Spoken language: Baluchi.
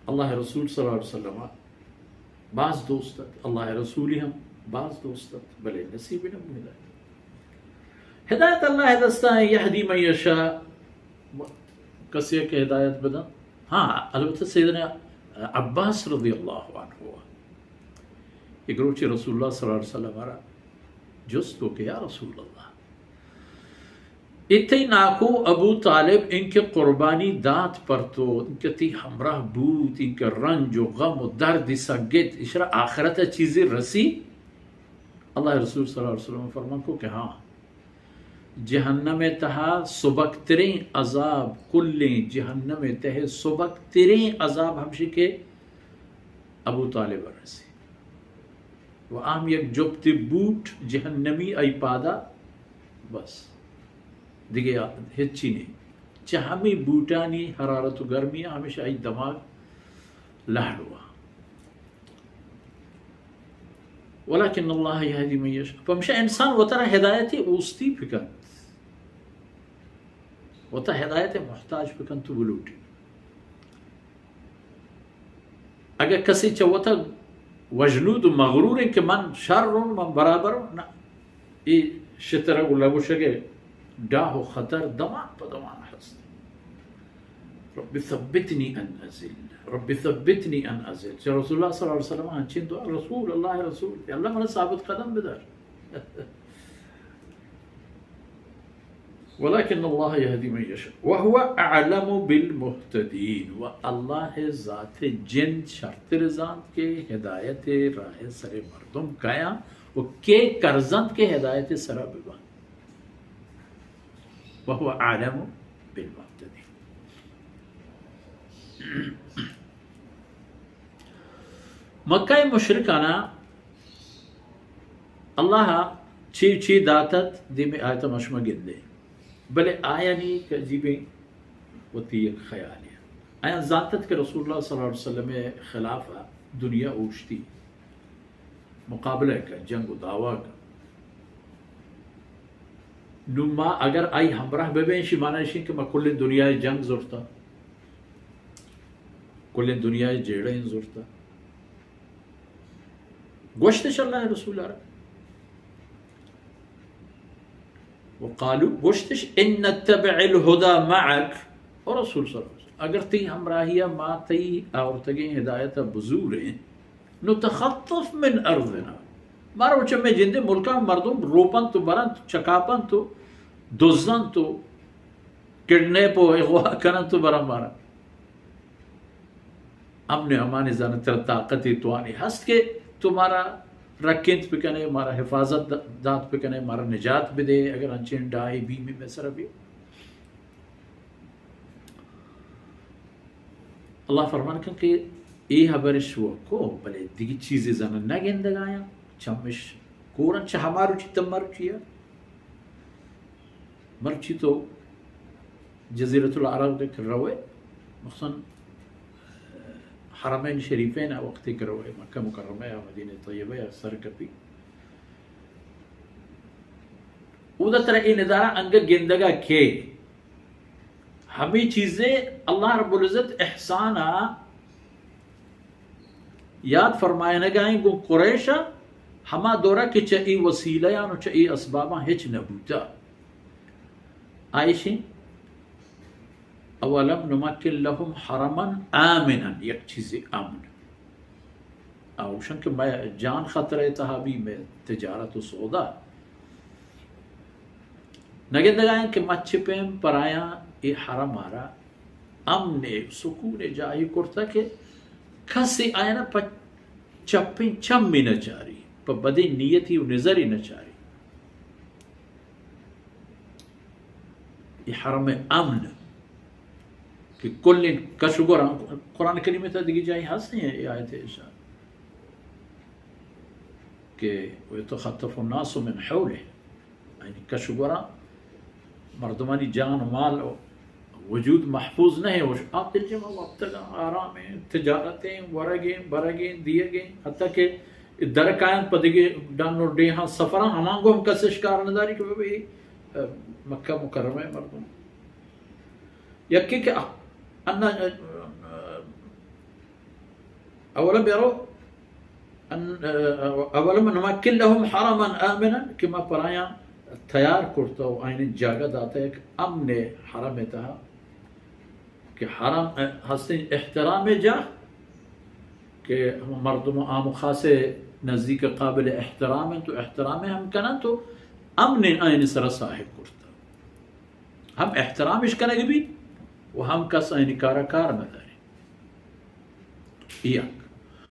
اللہ رسول صلی اللہ علیہ وسلم باز دوست ات، اللہ رسولی ہم باز دوست ات، بلے نصیب نہ بوت ہدایت۔ ہدایت اللہ دستا، یہدی من یشاء، کسی کہ ہدایت بدن۔ ہاں، البتہ سیدنا عباس رضی اللہ عنہ، یک روچے رسول اللہ صلی اللہ علیہ وسلم را جست کو کہ یا رسول اللہ، اے تئی ناکو ابو طالب انکہ قربانی دات پر تو، انکہ تئی ہمراہ بوت، انکہ رنج و غم و درد سگت، اشرا آخرت چیزی رسی؟ اللہ رسول صلی اللہ علیہ وسلم فرمان کو کہ ہاں، جہنم تہا سبکترین عذاب، کلیں جہنم تہ سبکترین عذاب ہمشی کہ ابو طالب رسی۔ و آ ہم یک جپتے بوٹ جہنمی آئی پادا، بس دگہ ہچی نہیں۔ چہ ہمے بوٹانی حرارت و گرمی ہمیشہ آئی دماغ لہڑ ہوا۔ ولکن اللہ یہدی من یشاء۔ پمشا انسان وترا ہدایتی اوستی بکنت، وتا ہدایت محتاج بکنت و بلوٹی۔ اگہ کسی چہ وتا وژنود و مغرور انت کہ من شر اوں، من برابر اوں، نہ، اے شترگ و لگوشگ ء ڈاہ و خطر دمان پہ دمان ہست۔ رب ثبتنی ان ازل، رب ثبتنی ان ازل۔ چہ رسول اللہ صلی اللہ علیہ وسلم انچین دعا، رسول، اللہ رسول، یا اللہ منا ثابت قدم بدار۔ ولکن اللہ یہدی من یشاء وهو اعلم بالمهتدین۔ و اللہ ذات جند شرتر زانت کہ ہدایت راہ سر مردم کیاں و کے کرزنت کہ ہدایت سرا ببان۔ وهو اعلم بالمهتدین۔ مکہ مشرکانا اللہ چی چی داتت، دیمی آیت ما شما گندے، بلے آیانی کہ عجیبیں وتی یک خیالے۔ آیان زانتت کہ رسول اللہ صلی اللہ علیہ وسلم خلاف دنیا اوشتی، مقابلہ کن، جنگ و دعوا کن۔ نو ما اگر آئی ہمراہ ببیں، شی معنی اشیں کہ ما کلیں دنیا جنگ زرتا، کلیں دنیا جیڑہ زرتا۔ گوشتش اللہ رسول را، و قالو، گوشتش، ان نتبع الهدى معك، او رسول صلی اللہ علیہ وسلم، اگر تئی ہمراہی ما تئی آورتگیں ہدایت بزوریں، نتخطف من ارضنا، مارا چہ مئے جندے ملکاں مردم روپنت و برنت، چکاپنت و دزنت و کڈنیپ و اغوا کننت و برن مارا۔ امن و امان زانت، ترا طاقت توانی ہست کہ تو مارا رکینت بکنے، مارا حفاظت د-، دات بکنے، مارا نجات بدے، اگر انچین ڈاہی بی مئے سر بی۔ اللہ فرمان کن کہ اے حبرش و کو، بلے دگی چیزی زن نہ گندگایاں، چمش کورن چہ ہما روچی تہ مروچی۔ مرچی تو جزیرۃ العرب کہ روئے، مخصوصاً حرمین شریفین وقتی کہ روئے، مکہ مکرمہ یا مدینہ طیبہ یا سر کپی، اودا ترا اے ندارہ انگہ گندگا کہ ہمے چیزے اللہ رب العزت احسانا یاد فرمائینگا ایں گوں قریشا، ہما دورا کہ چہ اے وسیلیاں و چہ اے اسباباں ہچ نہ بوتا۔ آ ایشیں، اولم نمکن لهم حرما آمنا، یک چیزے امن۔ آ گوشن کہ مئے جان خطرہ تہا بی، مئے تجارت و سودا۔ نگندگا ایں کہ مچ پیم پر آیاں اے حرم آرا امن و سکون جاہی کرتا کہ کسی آیانا پہ چپیں چمی نہ چاری، پہ بدیں نیتی و نظری نہ چاری۔ اے حرم امن کہ کلیں کش و گورا، قرآن کریم تا دگی جاہی ہستیں اے آیت اشارہ کہ ویتخطف الناس من حوله، یعنی کش و گورا مردمانی جان و مال و وجود محفوظ نہ ایں، وش آپ دلجم وپتگاں، آرام ایں، تجارت ایں، ورگ ایں، برگ ایں، دیگ ایں، حتی کہ درکایاں پہ دگہ ڈن و ڈیہاں سفراں، ہمانگو ہم کس اش کار نداری کہ ببی مکہ مکرمہ مردم۔ یکی کہ انا، اولا بیارو، ان اولم نمکن لهم حرما آمنا، کہ ما پرایا تیار کرتا و آئین جاگہ داتا یک امن حرم تہا، کہ حرم ہستیں احترام جاہ، کہ مردم عام و خاص نزدیک قابل احترام انت و احترام ہم کنن تو امن آئین سر صاحب کرتا، ہم احترامش کنگ بی و ہم کس آئین کارا کار مداری۔ یک۔